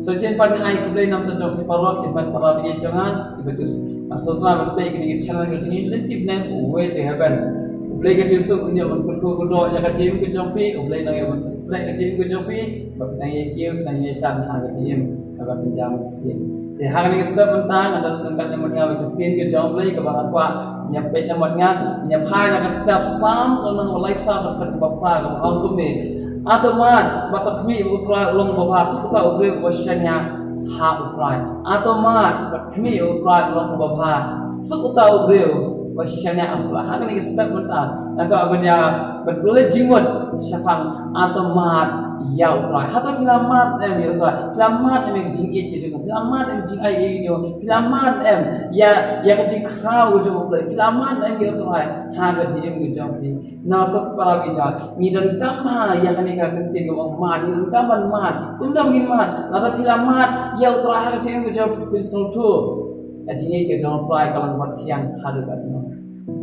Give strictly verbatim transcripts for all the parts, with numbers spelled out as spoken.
So shisien pat nga ai khublei na ka bynta jong phi baroh ki hynmen para bangeit jong nga, kiba ju sngewthuh ban peit ïa kane ka channel ka jong ngi Lynti Bneng, Way to Heaven. U Blei ka jingsuk un ïa ban kyrkhu kyrdoh ïa ka jingim ka jong phi, U Blei un ïa ban pynstreh ka jingim ka jong phi, ba phin nang ïa kiew, phin nang ïa san ha ka jingim kaba kynja mynsiem. Te ha kane ka step mynta nga don ryngkat lem bad nga bad ka ktien ka jong U Blei kaba nga kwah ngin ïa peit lem bad nga, ngin ïa phai na ka kitab Salm, ka lynnong ba laiphew saw, ka dkhot kaba phra, kaba ong kumne: Ato mad bad to khmih ba U Trai u long uba bha, suk uta u briew uba shaniah ha U Trai. Ato mad bad khmih ba U Trai u long uba bha, suk uta u briew uba shaniah ha U Trai. Ha kane ka step mynta nga kwah ban ïa, ban pynleit jingmut shaphang ato mad ïa U Trai. Hato phi la mad em ïa U Trai? Phi la mad em ïa ka jingïeit ka jong u? Phi la mad em ïa ka jingaiei ka jong u? Phi la mad em ïa, ïa ka jingkhraw ka jong U Blei? Phi la mad em ïa U Trai ha ka jingim ka jong phi? Na ka para bangeit, ngi donkam ha ïa kane ka ktien kaba ong mad, ngi donkam ban mad. Kumno ngin mad? Lada phi la mad ïa U Trai ha ka jingim ka jong phi, phin sngewthuh ka jingïeit ka jong U Trai ka long bad thiang haduh katno.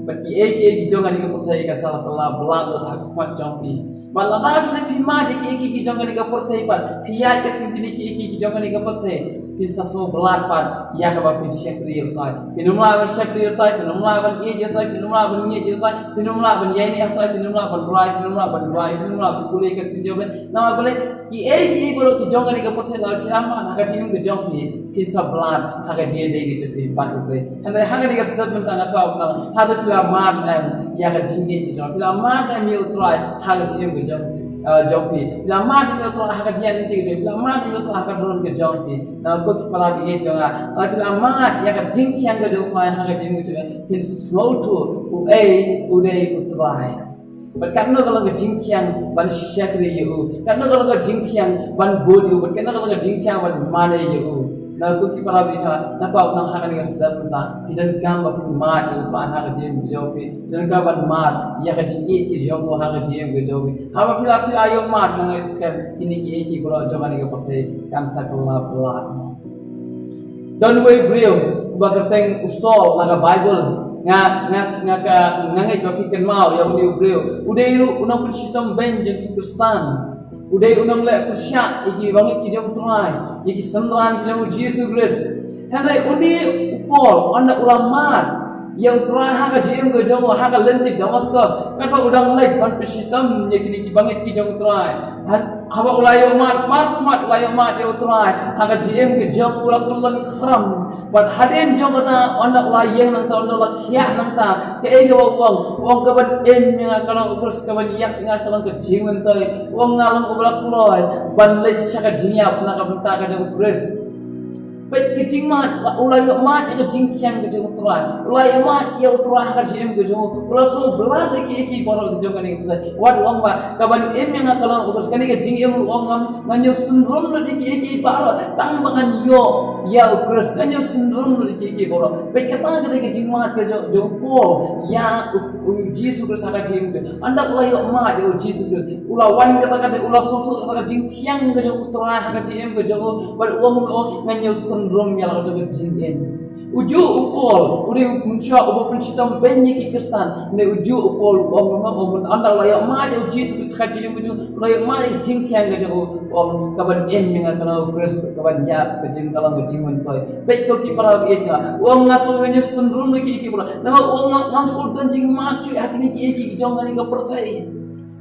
Bad kiei kiei ki jong kane ka pyrthei kan sa la kylla blad lut ha ka khmat jong phi. Bad lada phi mad ïa kiei kiei ki jong kane ka pyrthei pat, phi ïaid kat kum kine kiei kiei ki jong kane ka pyrthei, phin sa sngew blad pat ïa kaba phin shakri ïa U Trai. Phin ym lah ban shakri ïa U Trai, phin ym lah ban ïeit ïa U Trai, phin ym lah ban ngeit ïa U Trai, phin ym lah ban ïaineh ïa U Trai, phin ym lah ban rai, phin ym lah ban rai, phin ym lah ban pule kat kum jong phi. Namar balei? Kiei kiei baroh ki jong kane ka pyrthei lada phi la mad ha ka jingim ka jong phi, phin sa blad ha ka jingïadei ka jong phi bad U Blei. Hynrei ha kane ka step mynta nga kwah ban ong, hato phi la mad em ïa ka jingïeit ka jong phi? Phi la mad em ïa U Trai ha ka jingim ka jong phi, eh, jong phi? Phi la mad em ïa U Trai ha ka jingïaid lynti ka jong phi? Phi la mad em ïa U Trai ha ka dur ka jong phi? Na ko ki para bangeit jong nga, lada phi la mad ïa ka jingthiang ka jong U Trai ha ka jingim ka jong phi, phin sngewthuh uei u dei U Trai. Bad katno ka long ka jingthiang ban shakri ïa u, katno ka long ka jingthiang ban bud ïa u, bad katno ka long ka jingthiang ban mane ïa u. Na ko ki para bangeit, nga kwah ban ong ha kane ka step mynta, phi donkam ba phin mad ïa U Trai ha ka jingim ka jong phi. Phi donkam ban mad ïa ka jingïeit ka jong u ha ka jingim ka jong phi. Haba phi la, phi la ïoh mad, nga ngeit skhem kine kiei kiei baroh jong kane ka pyrthei kan sa kylla blad. Don uwei u briew uba kyrteng u Saul na ka Baibl. Nga, nga, nga ka, nga ngeit ba phi kynmaw ïa une u briew. U dei ruh u nongpynshitom beiñ jong ki Khristan. U dei u nongleh pyrshah ïa ki bangeit ki jong U Trai, ïa ki synran ki jong U Jisu Khrist. Hynrei une u Paul, ynda u la mad ïa U Trai ha ka jingim ka jong u ha ka lynti Damaskos, katba u dang leit ban pynshitom ïa kine ki bangeit ki jong U Trai. Hynrei haba u la ïoh mad, mad, mad, u la ïoh mad ïa U Trai ha ka jingim ka jong u, u la kyllon khram. Bad hadien jong kata, ynda u la ïeng nangta, ynda u la khiah nangta, kaei kaba u ong? U ong, kaban im ïa nga ka long U Khrist, kaban ïap ïa nga ka long ka jingmyntoi. U ong, nga long uba la kloi ban leit sha ka jingïap na ka bynta ka jong U Khrist. Peit ka jingmad, u la ïoh mad ïa ka jingthiang ka jong U Trai. U la ïoh mad ïa U Trai ha ka jingim ka jong u. U la sngew blad ïa kiei kiei baroh ki jong kane ka pyrthei. Wat u ong ba kaban im ïa nga ka long U Khrist. Kane ka jingim, u ong, ngan, ngan ïoh synrum lut ïa kiei kiei baroh tang ba ngan ïoh ïa U Khrist. Ngan ïoh synrum lut ïa kiei kiei baroh. Peit kata ka dei ka jingmad ka jong, jong u Paul ïa U, U Jisu Khrist ha ka jingim ka jong u. Ynda u la ïoh mad ïa U Jisu Khrist, u la wan kata ka, u la sngewthuh kata ka jingthiang ka jong U Trai ha ka jingim ka jong u. Bad u ong, u ong, ngan ïoh synrum ïa la ka jong ka jingim. Ujuh u Paul u dei u mynshuwa uba pynshitom beiñ ïa ki Khristan. Hynrei ujuh u Paul u ong, u ong, ynda u la ïoh mad ïa U Jisu Khrist ha ka jingim ka jong u, u la ïoh mad ïa ka jingthiang ka jong u, u ong, kaban im ïa nga ka long U Khrist, kaban ïap ka jong nga ka long ka jingmyntoi. Peit ko ki para bangeit, u ong, nga sngew, ngan ïoh synrum lut ïa kiei kiei baroh. Namar u ong, ngam, ngam sngew don jingmad shuh ha kine kiei kiei ki jong kane ka pyrthei.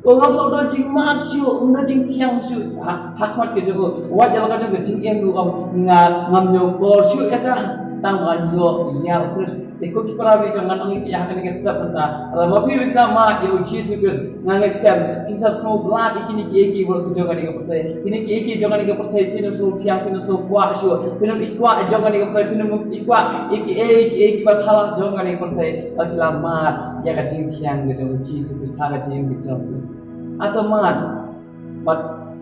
U ong, ngam sngew don jingmad shuh, ym don jingthiang shuh ha, ha khmat ka jong u. Wat ïa la ka jong ka jingim ruh, u ong, nga, ngam ïoh kor shuh ïa ka, tang ba ngan ïoh ïa U Khrist. Te ko ki para bangeit jong nga, ngan ong ïa phi ha kane ka step mynta, lada ma phi ruh phi la mad ïa U Jisu Khrist, nga ngeit skhem phin sa sngew blad ïa kine kiei kiei baroh ki jong kane ka pyrthei. Kine kiei kiei jong kane ka pyrthei phin ym sngew thiang, phin ym sngew kwah shuh, phin ym i kwah jong kane ka pyrthei, phin ym i kwah ïa kiei kiei kiba shalak jong kane ka pyrthei, lada phi la mad ïa ka jingthiang ka jong U Jisu Khrist ha ka jingim ka jong phi. Ato mad bad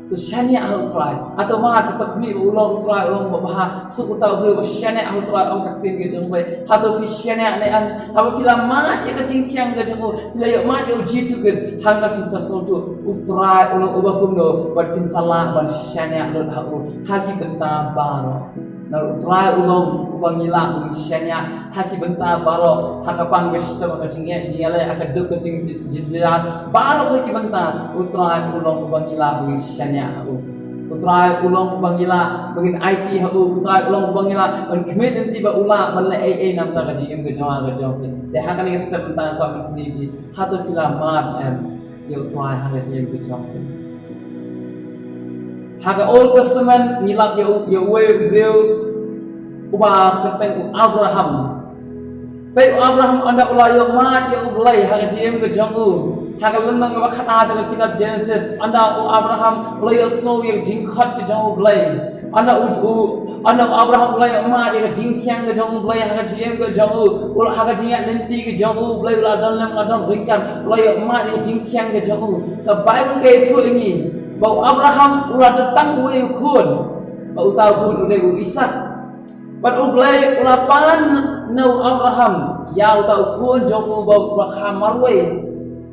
to shaniah ha U Trai. Ato mad bad to khmih ba u long U Trai u long uba bha, suk uta u briew uba shaniah ha U Trai, ong ka ktien ka jong U Blei. Hato phi shaniah ne em? Haba phi la mad ïa ka jingthiang ka jong u, phi la ïoh mad ïa U Jisu Khrist, hangta phin sa sngewthuh U Trai u long uba kumno, bad phin sa lah ban shaniah lut ha u ha ki bynta baroh. Namar U Trai u long uba ngi lah ban shaniah ha ki bynta baroh, ha ka pang ka shitom, ha ka jingeh jingïaleh, ha ka duk ka jing, jing, jingïalang baroh, ha ki bynta U Trai u long uba ngi lah ban shaniah ha u. U Trai u long ba ngi lah ban aiti ha u, Trai u long ba ngi lah ban khmih lynti ba u lah ban leh ei ei namar ka jingim ka jong nga ka jong phi. Te ha kane ka step mynta nga kwah ban kylli phi, hato phi la mad em ïa u Trai ha ka jingim ka jong phi? Ha ka Old Testament ngi lap ïa u, ïa uwei u briew uba kyrteng u Abraham. Peit u Abraham ynda u la ïoh mad ïa u Blei ha ka jingim ka jong u. Ha ka lynnong kaba khatar jong ka kitab Genesis, ynda u Abraham u la ïohsngew ïa ka jingkhot ka jong u Blei. Ynda u, u, ynda u Abraham u la ïoh mad ïa ka jingthiang ka jong u Blei ha ka jingim ka jong u. U la, ha ka jingïaid lynti ka jong u, u Blei u la don lem, u la don ryngkat, u la ïoh mad ïa ka jingthiang ka jong u. Ka Baibl ka ïathuh ïa ngi ba u Abraham u la don tang uwei u khun, ba uta u khun u dei u Isaak. Bad u Blei u la pan na u Abraham ïa uta u khun jong u ba u la kha marwei.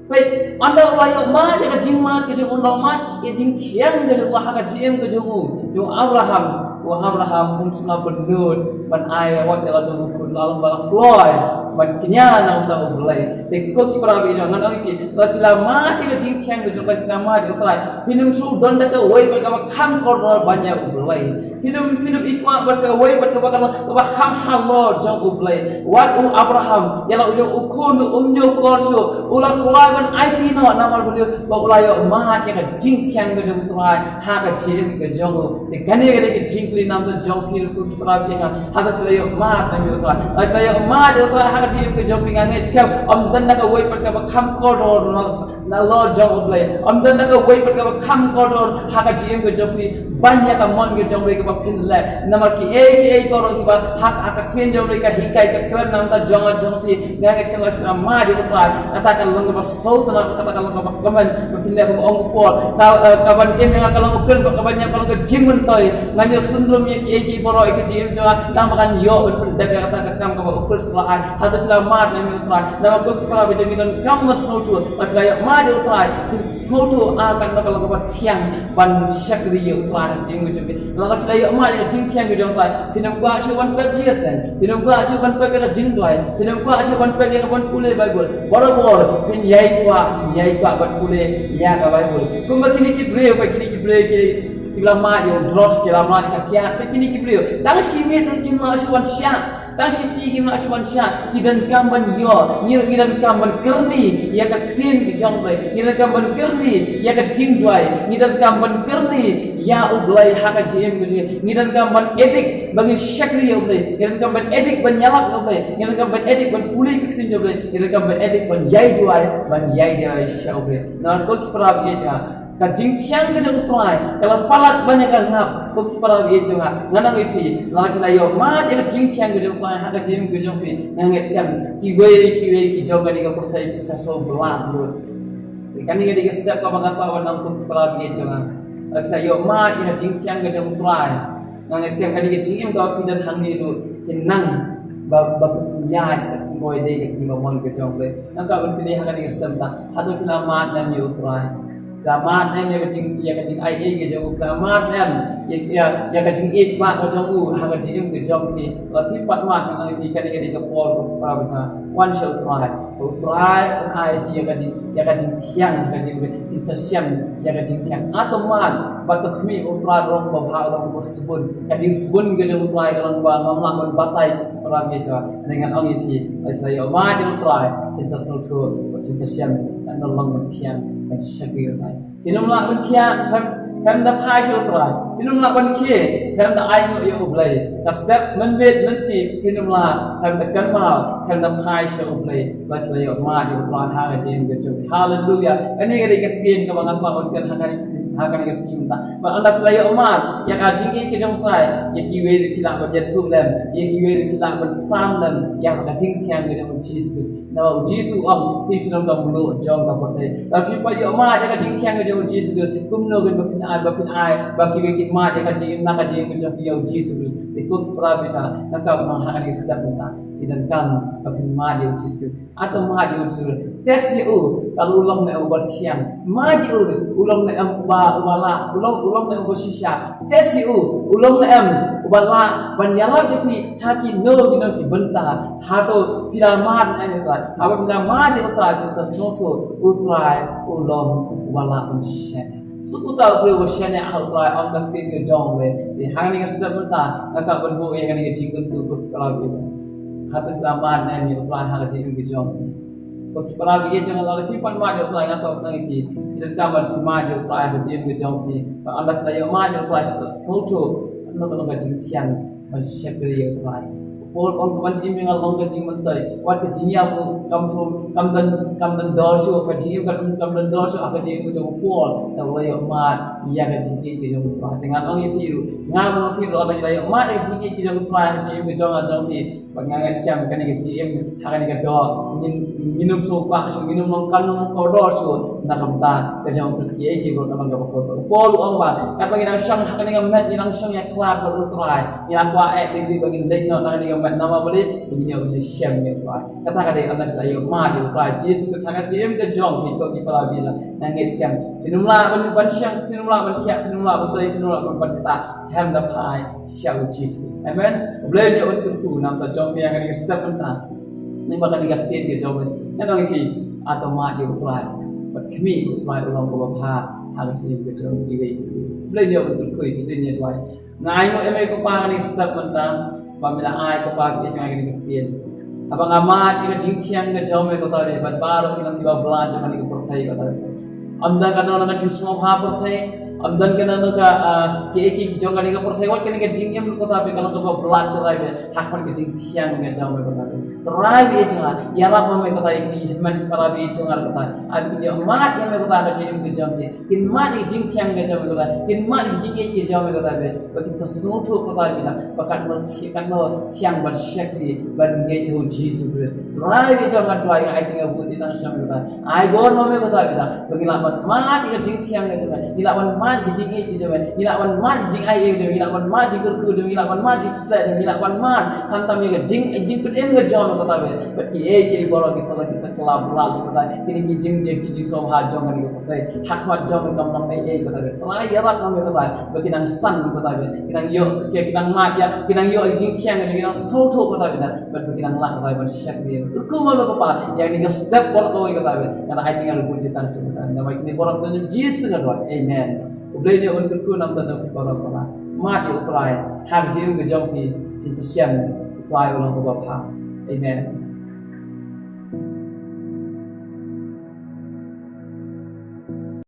Peit, ynda u la ïoh mad ïa ka jingmad ka jong u, u la mad ïa ka jingthiang ka jong u ha ka jingim ka jong u, jong u Abraham, u Abraham um shym la pynlut ban ai wat ïa la jong u khun, la long ba la kloi ban kñia na uta u Blei. Te ko ki para bangeit jong nga, ngan ong ïa phi, lada phi la mad ïa ka jingthiang ka jong u, lada phi la mad ïa u Trai, phin ym shu don da kawei pat kaba kham kordor ban ïa u Blei. Phin ym, phin ym i kwah bad kawei pat kaba, kaba, kaba kham halor jong u Blei. Wat u Abraham, ïa la u jong u khun um ñiewkor shuh, u la kloi ban aiti noh namar balei? Ba u la ïoh mad ïa ka jingthiang ka jong u Trai ha ka jingim ka jong u. Te kane ka dei ka jingkylli namar jong phi ruh ko ki para bangeit jong nga, hato phi la ïoh mad ïa u Trai? Lada phi la ïoh mad ïa u Trai ha ka jingim ka jong phi, nga ngeit skhem ym don da kawei pat kaba kham kordor na, nalor jong u Blei. Ym don da kawei pat kaba kham kordor ha ka jingim ka jong phi ban ïa ka mon ka jong u Blei kaba phin leh. Namar kiei kiei baroh kiba ha, ha ka ktien jong u Blei ka hikai, ka kren na ka bynta jong nga jong phi, nga ngeit skhem lada phi la mad ïa u Trai, kata kan long kaba sngewtynnat, kata kan long kaba kmen, ba phin leh kumba ong u Paul, ka, eh, kaban im ïa nga ka long u Khrist, bad kaban ñiam ka long ka jingmyntoi. Ngan ïohsynrum ïa kiei kiei baroh ïa ka jingim jong nga, tang ba kan ïoh ban pyndep ïa kata ka kam kaba u Khrist u la ai. Hato phi la mad ne em ïa u Trai? Namar ko ki para bangeit jong nga, donkam ban sngewthuh, lada phi la ïoh mad ïa u Trai, phin sngewthuh, ah, kane ka long kaba thiang ban shakri ïa u Trai ha ka jingim ka jong phi. Lada phi la ïoh mad ïa ka jingthiang ka jong u Trai, phin ym kwah shuh ban pep jingïaseng, phin ym kwah shuh ban pep ïa ka jingduwai, phin ym kwah shuh ban pep ïa ka ban pule Baibl. Barabor phin ïai kwah, phin ïai kwah ban pule ïa ka Baibl. Kumba kine ki briew, ba kine ki briew ki, ki la mad ïa u drugs, ki la mad ïa ka kiad, ba kine ki briew tang shi miet ruh kim lah shuh ban shah. Tang shi sngi kim lah shuh ban shah, ngi donkam ban ïoh, ngi, ngi donkam ban kyrni ïa ka ktien ka jong u Blei, ngi donkam ban kyrni ïa ka jingduwai, ngi donkam ban kyrni ïa u Blei ha ka jingim ka jong ngi, ngi donkam ban addict ba ngin shakri ïa u Blei, ngi donkam ban addict ban ïalap ïa u Blei, ngi donkam ban addict ban pule ka ktien jong u Blei, ngi donkam ban addict ban ïai duwai, ban ïai duwai sha u Blei. Namar ko ki para bangeit jong nga, ka jingthiang ka jong u Trai ka la palat ban ïa ka ngap. Ko ki para bangeit jong nga, ngan ong ïa phi, lada phi la ïoh mad ïa ka jingthiang ka jong u Trai ha ka jingim ka jong phi, nga ngeit skhem kiwei kiwei ki jong kane ka pyrthei kin sa sngewbha lut. Kane ka dei ka step kaba nga kwah ban ong, ko ki para bangeit jong nga. Lada phi la ïoh mad ïa ka jingthiang ka jong u Trai, nga ngeit skhem kane ka jingim kaba phi don hangne ruh kin nang ba, ba pynïaid, ba pynbor ïa ka jingmamon ka jong u Blei. Nga kwah ban kylli ha kane ka step mynta, hato phi la mad ne em ïa u Trai? Phi la mad ne em ïa ka jing, ïa ka jingai ei ka jong u? Phi la mad ne em ïa, ïa, ïa ka jingïeit ba ka jong u ha ka jingim ka jong phi? Lada phi pat mad, nga ong ïa phi, kane ka dei ka por kaba phi wan sha u Trai. U Trai un ai ïa ka jing, ïa ka jingthiang, ïa ka jing, phin sa shem ïa ka jingthiang. Hato mad bad to khmih, u Trai u long uba bha, u long uba sbun. Ka jingsbun ka jong u Trai ka long ba ngam lah ban batai, para bangeit jong nga. Ngan ong ïa phi, lada phi la ïoh mad ïa u Trai, phin sa sngewthuh, phin sa shem, kan long ban thiang, ban shakri ïa u Trai. Phin ym lah ban thiah khlem, khlem da phai sha u Trai. Phin ym lah ban khie khlem da ainguh ïa u Blei. Ka step mynmiet mynsngi phin ym lah khlem da kynmaw, khlem da phai sha u Blei. Lada phi la ïoh mad ïa u Trai ha ka jingim ka jong phi. Haleluya. Kane ka dei ka ktien kaba nga kwah ban kren ha kane ka sngi, ha kane ka sngi mynta. Ba ynda phi la ïoh mad ïa ka jingïeit ka jong u Trai, ïa kiwei ruh ki lah ban ïathuh lem, ïa kiwei ruh ki lah ban sam lem ïa ka jingthiang ka jong u Jisu Khrist. Namar u Jisu u ong, phi, phi long ka mluh jong ka pyrthei. Lada phi pat ïoh mad ïa ka jingthiang ka jong u Jisu Khrist, kumno kein ba phin ai, ba phin ai ba kiwei kin mad ïa ka jingim, na ka jingim ka jong phi ïa u Jisu Khrist? Te ko ki para bangeit, nga kwah ban ong ha kane ka step mynta, phi donkam ba phin mad ïa u Jisu Khrist. Hato mad ïa u Jisu Khrist, test ïa u. Ka u long ne em uba thiang? Mad ïa u. U long ne em uba, uba lah? U long, u long ne em uba shisha? Test ïa u. U long ne em uba lah ban ïarap ïa phi ha kino kino ki bynta? Hato phi la mad ne em ïa u Trai? Haba phi la mad ïa u Trai, phin sa sngewthuh u Trai u long uba lah ban shisha. Suk uta u briew ba shaniah ha u Trai, ong ka ktien ka jong U Blei. Te ha kane ka step mynta nga kwah ban buh ïa kane ka jingkyntu, ko para bangeit. Hato phi la mad ne em ïa u Trai ha ka jingim ka jong phi? Ko para bangeit jong nga, lada phi pat mad ïa u Trai, nga kwah ban ong ïa phi, phi donkam ban mad ïa u Trai ha ka jingim ka jong phi. Bad ynda phi la ïoh mad ïa u Trai, phi sngewthuh kano kano ka jingthiang ban shakri ïa u Trai. U Paul u ong, ka ban im ïa nga long ka jingmyntoi, wat ka jingïap ruh kam shu, kam don, kam don dor shuh, ka jingim kam, kam don dor shuh ha ka jingim ka jong u Paul. Te u la ïoh mad ïa ka jingïeit ka jong u Trai. Te ngan ong ïa phi ruh, nga bad phi ruh, lada ngi la ïoh mad ïa ka jingïeit ka jong u Trai ha ka jingim ka jong nga jong phi, bad nga ngeit skhem kane ka jingim ha kane ka dor ngin, ngin ym sngewbha shuh, ngin ym long, kam long kordor shuh na ka bynta ka jong u Khrist. Kiei kiei baroh ka long kaba kordor. U Paul u ong ba katba ngi dang shong ha kane ka met, ngi dang shong ïakhlad bad u Trai, ngi la kwah eh dei dei ba ngin leit noh na kane ka met, namar balei? Ba ngin ïoh ban ïashem ïa u Trai. Kata ka dei ynda phi la ïoh mad ïa u Trai Jisu Khrist ha ka jingim ka jong phi, ko ki para bangeit. Nga ngeit skhem phin ym lah ban, ban shong, phin ym lah ban thiah, phin ym lah ban trei, phin ym lah ban, ban ktah, hynda phi ai sha u Jisu Khrist. Amen. U Blei un ïa un kyrkhu na ka bynta jong phi ha kane ka step mynta. Ngi ba kane ka ktien ka jong U Blei. Ngan ong ïa phi, hato mad ïa u Trai bad khmih ïa u Trai u long kaba bha ha ka jingim ka jong iwei pa iwei. U Blei un ïa un kyrkhu, ki ktien ïa u Trai. Nga ainguh ïa me ko Pa ha kane ka step mynta ba me la ai ko Pa ïa jong nga kane ka ktien. Haba nga mad ïa ka jingthiang ka jong me ko Trai, bad baroh ki long kiba blah jong kane ka pyrthei ko Trai. Ym don kano kano ka jingsngewbha pyrthei, ym don kano kano ka, ah, kiei kiei ki jong kane ka pyrthei, wat kane ka jingim ko Trai ka long kaba blah ko Trai ha khmat ka jingthiang ka jong me ko Trai. Trai ïa jong nga, ïarap ma me ko Trai ïa kine ki hynmen ki para bangeit jong nga ko Trai. Ai ba kin ïoh mad ïa me ko Trai ha ka jingim ka jong ki. Kin mad ïa ka jingthiang ka jong me ko Trai. Kin mad ïa ka jingïeit ka jong me ko Trai. Ba kin sa sngewthuh ko Trai ba, ba katno thi-, katno thiang ban shakri, ban ngeit ïa u Jisu Khrist. Trai ïa jong nga Trai, nga aiti nga buh ïa tang sha me ko Trai. Ai bor ma me ko Trai ba, ba ngin lah ban mad ïa ka jingthiang ka jong me. Ngin lah ban mad ïa ka jingïeit ka jong me. Ngin lah ban mad ïa ka jingai ïeit ka jong me. Ngin lah ban mad ïa ka jingkyrkhu jong me. Ngin lah ban mad ïa ka jingpynim ka jong me ko Trai ba. Bad kiei kiei baroh ki sa, ki sa kylla blah ko Trai. Kine ki jing, ki jingsngewbha jong kane ka pyrthei ha khmat jong me kam long ei ei ko Trai. Trai ïarap ma me ko Trai ba kin nang san ko Trai, kin nang ïoh, kin nang mad ïa, kin nang ïoh ïa ka jingthiang, kin nang sngewthuh ko Trai. Bad ba kin nang lah ko Trai ban shakri. Kyrkhu ma me ko Pa ïa kane ka step baroh kawei ko Trai. Nga aiti nga buh ïa tang sha me ko Trai. Namar kine baroh ka long Jisu nga duwai. Amen. U Blei un ïa un kyrkhu na ka bynta jong phi baroh ko Pa. Mad ïa u Trai ha ka jingim ka jong phi, phin sa shem u Trai u long kaba bha. Amen.